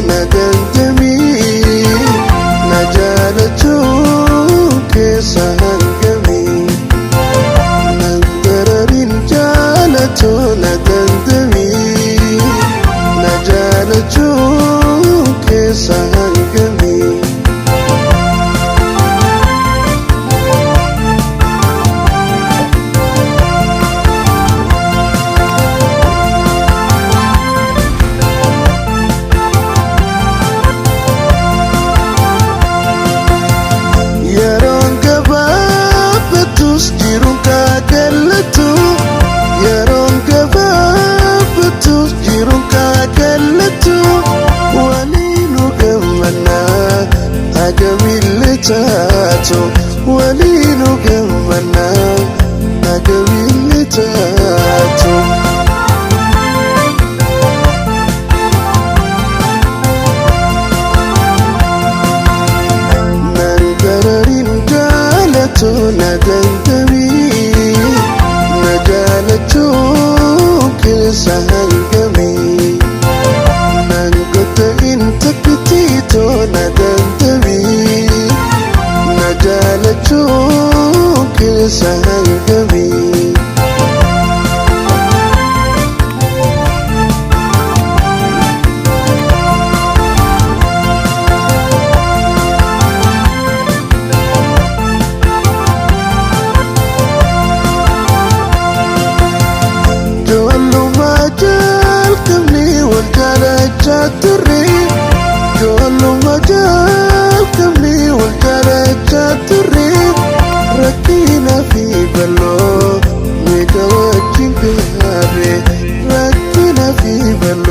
na dandamii na jaalachuu keessa hangamii nan dararin jaalatu na dandamii na jaalachuu keessa hangamii. Yeroon gabaabbatus jiruun kaakallatu, yeroon gabaabbatus jiruun kaakallatu, waliinu gammannaa hagamillee taatu, waliinu gammannaa hagamillee taatu. Nan dararin jaalatu na dandamii na jaalachuu keessa hangamii nan gotta'in takkitiitoo na dandamii na jaalachuu keessa hangamii. Ijoollummaa jalqabnee wal jaalachaa turre. Ijoollummaa jalqabnee wal